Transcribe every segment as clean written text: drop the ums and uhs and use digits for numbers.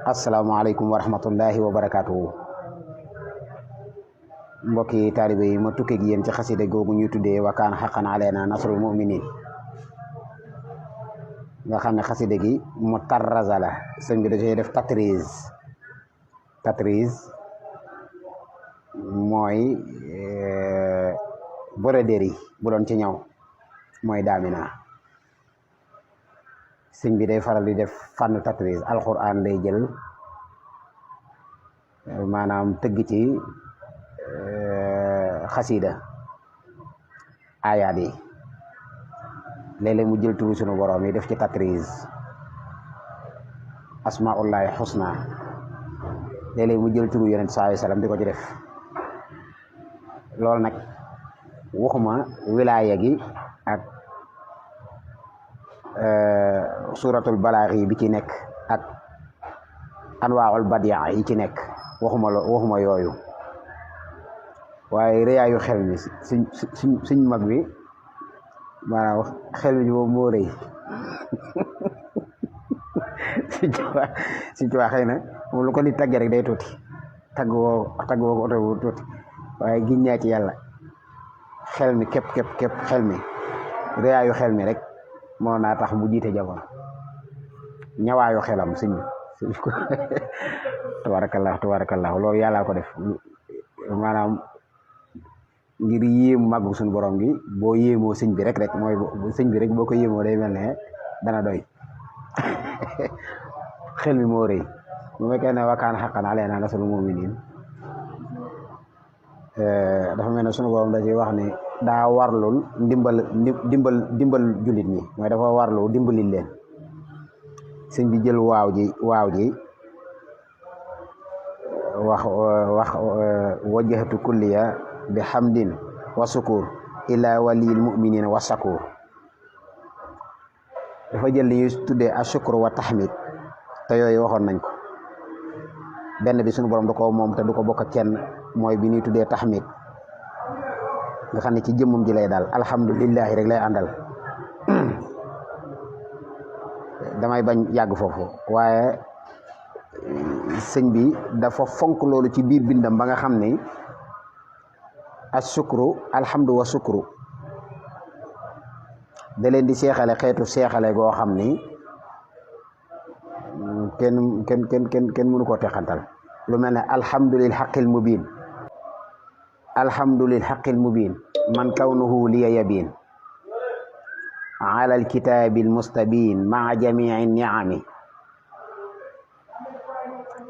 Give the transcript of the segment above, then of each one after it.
asalaamaaleykum wa rahmatullahi wa barakaatuhu. Mbokki taalibe yi ma tukkee ak yéen ci xasida googu ñu tuddee wa kaana haqqan alaynaa nasrul mu'miniin nga xam ne xasida gi mu tarraza la sëñ bi dafay def tatriz mooy broderie bu doon ci ñaw mooy daamina. sëñ bi day faral di def fànn tatriz alquran day jël maanaam tëgg ci xasida ayaat yi léeg-léeg mu jël turu sunu borom yi def ci tatriz asmaullahi xusna léeg-léeg mu jël turu yonent sallallahu alayhi wasallam di ko ci def. loolu nag waxuma wilaaya gi ak suratul balaaxi bi ci nekk ak anwaa'ul badia yi ci nekk waxuma yooyu, waaye rëyaayu xel mi suñ mag bi maanaam xel mi moom moo rëy suñ tuwaa xëy na moom lu ko nit tagge rek day tuuti tagg woo ko oto bu tuuti, waaye giñ ñaa ci yàlla xel mi képp xel mi rëyaayu xel mi rek moo naa tax mu jiite jamono. ñawaayu xelam suñ ko tabarakallah loolu yàllaa ko def maanaam ngir yéem màggu suñu borom gi. boo yéemoo sëñ bi rek mooy sëñ bi rek boo ko yéemoo day mel ne dana doy xel mi moo rëy bu fekkee ne wa kaana haqqan alaynaa nasrul mu'miniin dafa mel ne suñu borom da ci wax ne daa warlul dimbal jullit ñi, mooy dafa warlu dimbalil leen. sëñ bi jël waaw ji wax wajjahtu kulliya bi hamdin wa sukur ila waliyil mu'minin wa sakur. dafa jël li ñuy tuddee ashukr wa tahmid te yooyu waxoon nañ ko. benn bi suñu borom da ko moom te du ko bokk ak kenn, mooy bi ñuy tuddee tahmid nga xam ne ci jëmmum ji lay daal alhamdulillahi rek lay àndal. damay bañ yàgg foofu, waaye sëñ bi dafa fonk loolu ci biir bindam ba nga xam ne asukru alhamdu wa sukru da leen di seexale xeetu seexale goo xam ni kenn mënu koo teqantal. lu mel ne alhamdulil haqqil mubin man kawnuhu liya yabin ala alkitabi almustabin maa jamici niami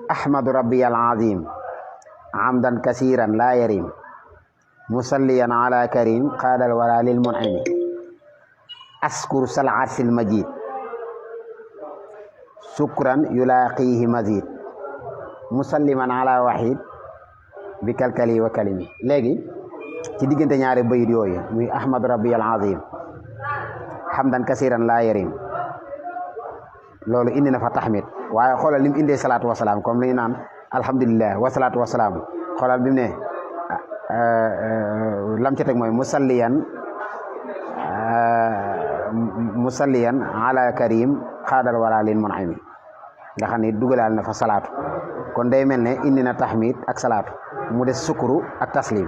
ahmadu rabbi alazim amdan kasiran la yarim musalliyan ala karim qaadal wara lil mun'imi askur sal arsil majid sukran yulaqihi mazid musalliman ala wahid bi kalkali wa kalimi. léegi ci diggante ñaari bayit yooyu muy ahmadu rabbi alazim hamdan kasiran la yarim loolu indi na fa tahmid, waaye xoolal lim indee salaatu wasalaam comme li ñu naan alhamdulillah wa salaatu wasalaam. xoolal bi mu ne lam ca teg mooy musalliyan ala karim xaadal wala lil mun'imi nga xam ne dugalaal na fa salaatu. kon day mel ne indi na tahmid ak salaatu, mu des sukuru ak taslim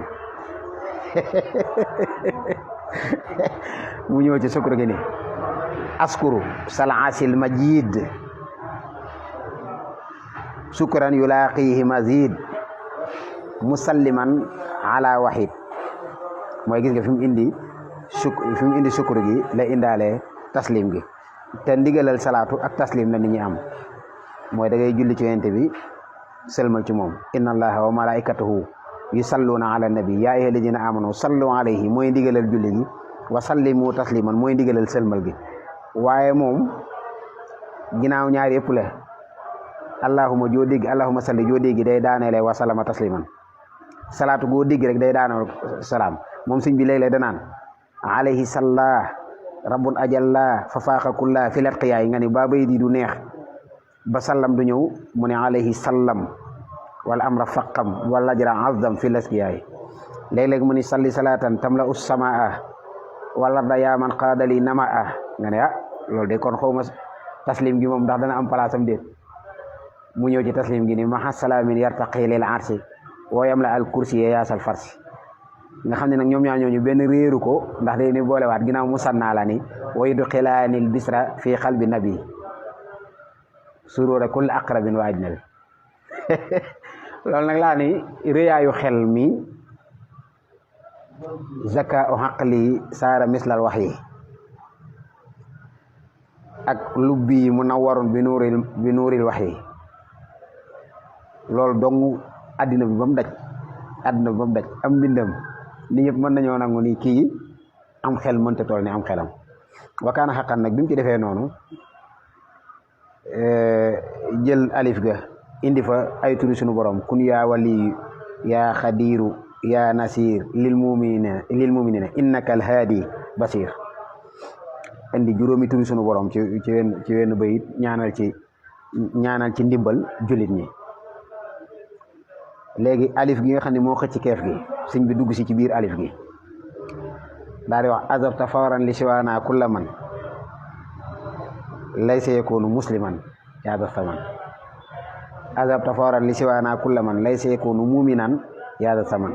mu ñëw ci sukuru gi ni askuru salaasil majid sukran yulaqihi mazid musalliman ala wahid. mooy gis nga fi mu indi sukuru gi la indaale taslim gi, te ndigalal salaatu ak taslim la nit ñi am. mooy da ngay julli ci yonent bi sëlmal ci moom. inna allaha wa malaikatahu yusalluna ala nabi ya ayyuha alladina amanu sallu alayhi mooy ndigalal julli gi, wa sallimu tasliman mooy ndigalal sëlmal gi. waaye moom ginnaaw ñaari yëpp la allahumma salli joo dégg day daaneele wa sallama tasliman. salaatu goo dégg rek day daaneel salaam. moom sëñ bi léeg-léeg danaan alayhi salla rabbun ajalla fa faaqa kulla fi latqiyaay nga ni ba bay di du neex ba sallam du ñëw mu ne alayhi sallam wala amra faqam wala jara azdam fi latqiyaay. léeg-léeg mu ni salli salatan tamla us samaa wala da yaa man qaadali namaa nga ne loolu de kon xaw ma taslim gi moom ndax dana am place am déet. mu ñëw ci taslim gi ni maxa salaamin yartaqi lil arsi wooyam la al kursi ye yaasal farsi nga xam ne nag ñoom ñaar ñooñu benn réeru ko ndax day ni boolewaat ginnaaw mu sannaa la ni way du xilaanil bisra fii xalbi nabi surura kull aqrabin wa ajnabi loolu nag laa ni réyaayu xel mi zaka o xaqli saara mislal wax yi ak lubbi mu nawarun bi nuuril wax yi loolu dong àddina bi ba mu daj am mbindam ni ñëpp mën nañoo nangu ni kii am xel mënta toll ni am xelam wakaana xaqan nag bi mu ci defee noonu jël alif ga indi fa ay turi sunu borom kun yaa waliyu yaa xadiiru yaa nasir lil muminina innaka al haadi basir indi juróomi turi sunu borom ci wenn bayit ñaanal ci ndimbal jullit ñi léegi alif gi nga xam ne moo xëcc keef gi sëñ bi dugg si ci biir alif gi daal di wax azabta fawran li siwaana kulla man laysa yakunu musliman yaada saman azabta fawran li siwaana kulla man laysa yakunu muminan yaada saman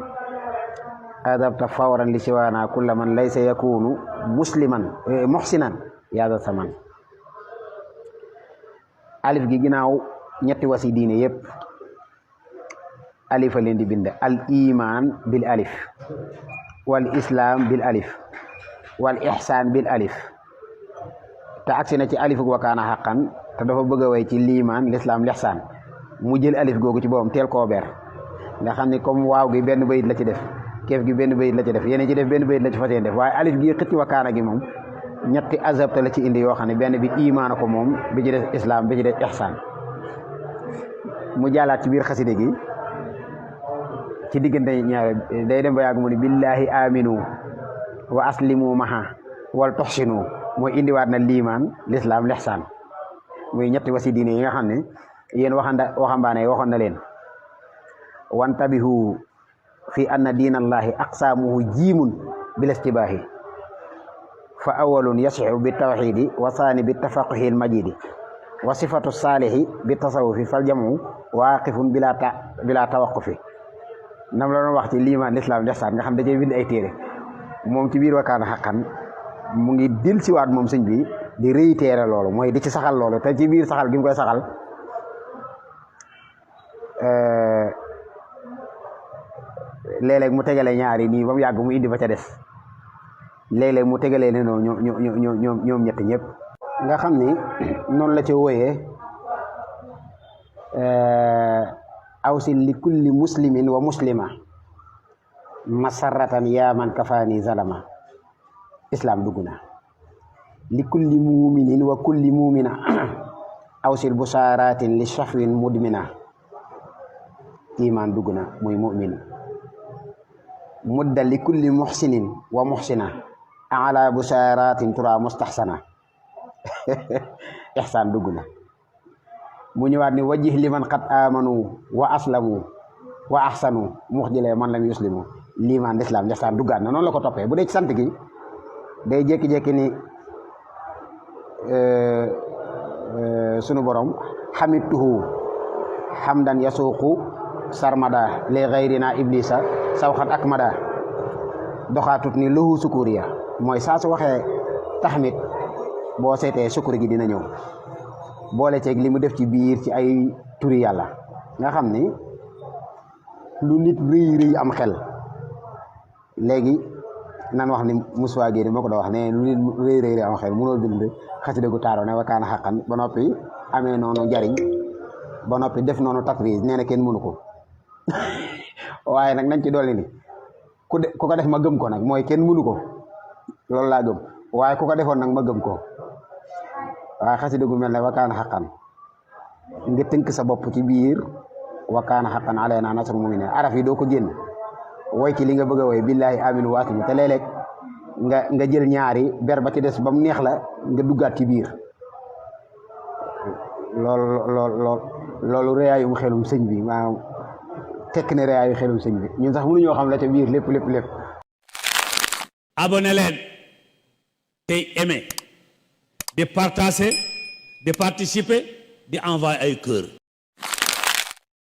azabta fawran li siwaana kulla man laysa yakunu musliman muhsinan yaada saman alif gi ginnaaw ñetti wasi diine yépp alifa leen di bind al iman bil alif wal islam bil alif wal ihsan bil alif te agsi na ci alif wa kaana xaqan te dafa bëgg a way ci liimaan l'islam l'ihsan mu jël alif googu ci boppam teel koo ber nga xam ne comme waaw gi benn bayit la ci def keef gi benn bayit la ci def yéen ci def benn bayit la ci fas yéene def waaye alif gi xëcc wa kaana gi moom ñetti azabta la ci indi yoo xam ne benn bi imaan ko moom bi ci def islam bi ci def ihsan mu jàllaat ci biir xaside gi ci diggante ñaare day dem ba yàgg mu ni billahi aminu wa aslimu maha wal toxsinu mooy indiwaat na liimaan l'islam l'ihsan muy ñetti wasi diine yi nga xam ne yéen waxambaane yi waxoon na leen wantabihu fi anna diinallahi aqsaamuhu jiimun bil istibaahi fa awalun yasihu bi tawxidi wa saani bi tafaquhi al majidi wa sifatu saalihi bi tasawufi fal jamu waaqifun bila tawaqufi nam la doon wax ci liimaan l'islam l'ihsan nga xam da cee bind ay téere moom ci biir wakaana xaqan mu ngi dil si waat moom sëñ bi di réitérer loolu mooy di ci saxal loolu te ci biir saxal gi mu koy saxal léeg-léeg mu tegalee ñaari nii ba mu yàgg mu indi ba ca des léeg-léeg mu tegalee ne noonu ñoom ñett ñëpp nga xam ni noonu la ca wooyee awsin li kulli muslimin wa muslima masarratan yaa man kafaani zalama islam dugg na li kulli muminin wa kulli mumina awsil busaaratin li shafwin mudmina iman dugg na muy mumin mudda li kulli muhsinin wa muhsina ala busaaratin tura mustahsana ihsan dugg na mu ñëwaat ni wajih liman qad amanu wa aslamu wa ahsanu muxjile man lam yuslimu liman l'islam l'ihsan duggaat na noonu la ko toppee bu dee ci sant gi day jékki-jékki ni sunu borom xamituhu xamdan yasuuqu sarmada li gayrina iblisa sawxat akmada doxaatut ni lahu sukuriya mooy saa su waxee taxmit boo seetee sukuri gi dina ñëw boole ceeg li mu def ci biir ci ay turi yàlla nga xam ni lu nit rëy am xel léegi nan wax ni Moussa Gueye moo ko doon wax ne lu nit rëy am xel mënoo bind xasida gu taaroo ne wakaana xaqan ba noppi amee noonu njariñ ba noppi def noonu takriis nee na kenn mënu ko waaye nag nañ ci dolli ni ku ko def ma gëm ko nag mooy kenn mënu ko loolu laa gëm waaye ku ko defoon nag ma gëm ko waaye xasida gu mel ne wakaana xaqan nga tënk sa bopp ci biir wakaana xaqan alaynaa nasrul mu'miniin araf yi doo ko génn woy ci li nga bëgg a woy billahi aminu waatimi te léeg-léeg nga jël ñaari ber ba ci des ba mu neex la nga duggaat ci biir loolu réyaayum xelum sëñ bi maanaam tekk ne réyaayu xelum sëñ bi ñun sax mënuñoo xam la ca biir lépp abonné leen tey aimé de partager de participer di envoyer ay cœur